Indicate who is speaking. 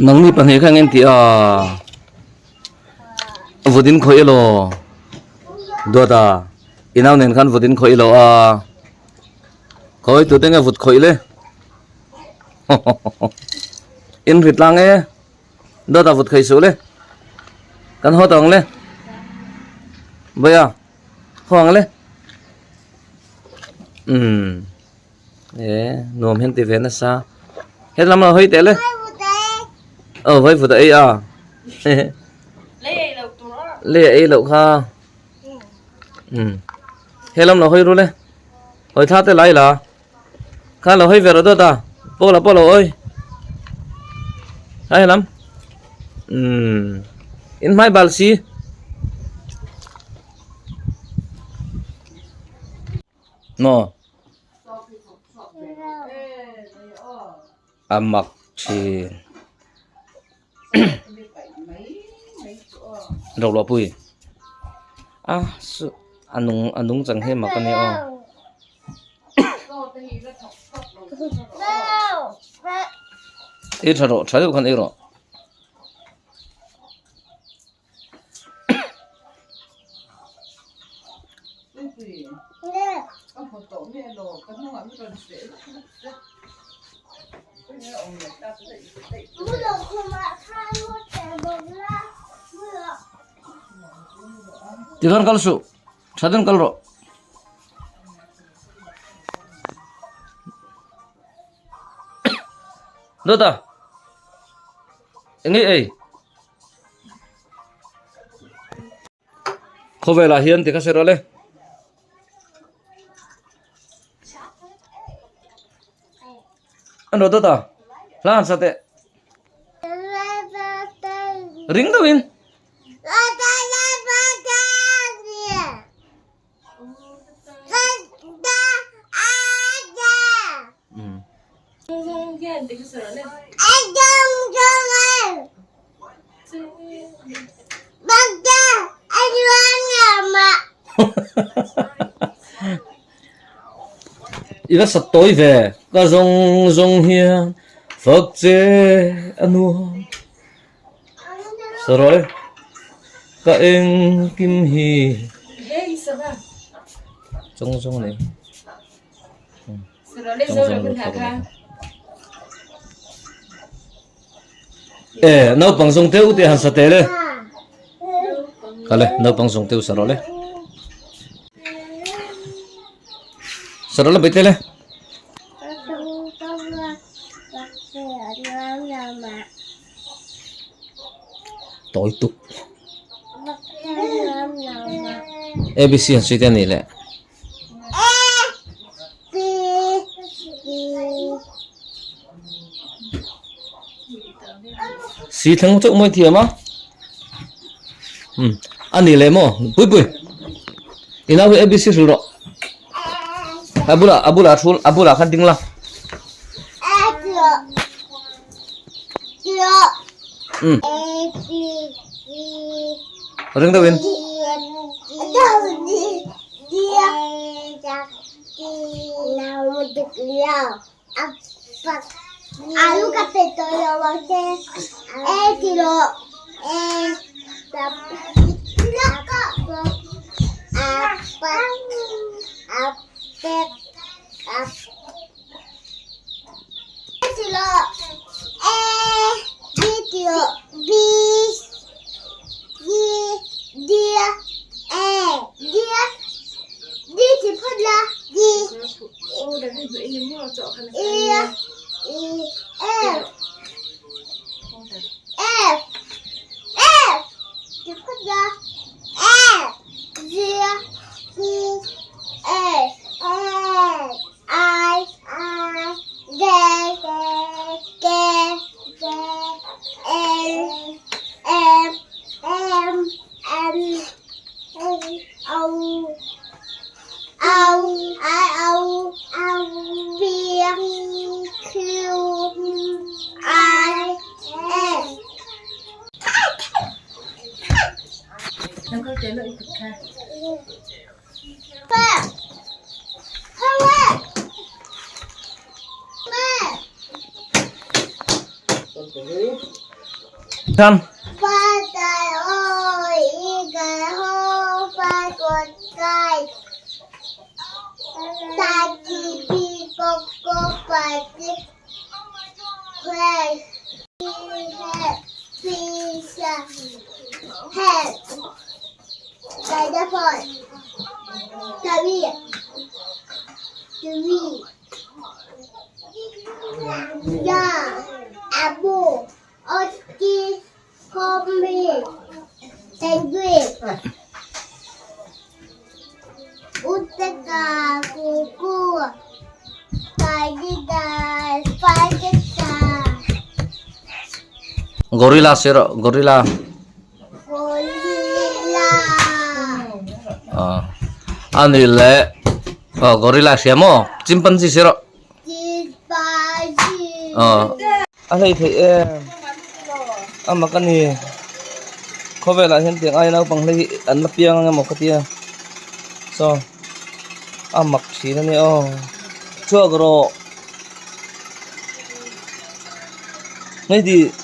Speaker 1: Nangni pahnih kha eng tih a vut in khawih elaw duat a i nau nen khan vut in khawih elaw a khawi tute nge vut khawih le in ri tlang e duat a vut khawih suh le kan haw tawh ang le vawiah haw ang le umm. E nuam hian ti ve nasa he lam lo hawi teh le aw vawi vut a ei a lei a ei loh kha um he lam lo hawi ru le hawi thla te lai la kha lo hawi ve rawh dawt a pawh la pawh lo awi hai lam um in hmai bal si. Maw? A mak thin. Ro pui. A su a nung a nung chang hi mak a nia aw. Ei tha rawh tha deuh khan ei rawh. Tikhan kal suh tha deuhin kal rawh. Dawta eng nge ei. Khawvelah hian tikha hre rawh le. An rawh dawt a, hla han sa teh. Ring deuhin. I va sat tawi ve ka zawng zawng hian fak che a nuam sarawh e ka engkim hi zawng zawng a ni. E naupang zawng teuh tih han sa tel e kale naupang zawng teuh sa rawh le sa rawh le bai tel e tawi tuk abc han sawi te a nih leh. Si thleng chauh mawi thiam a um a ni leh maw pui pui i nau hi abc hrilh rawh a bulah a bulah thu a bulah khan ding la um ring deuhin. Tan. Gorilla sawi rawh gorilla. A nih leh aw gorilla hria maw chimpanzee sawi rawh. A hlei theih em a mak a ni khawvelah hian tiang aia naupang hlei hi an la piang ang emaw ka tia saw a mak thin a nia aw chhuak rawh hei tih.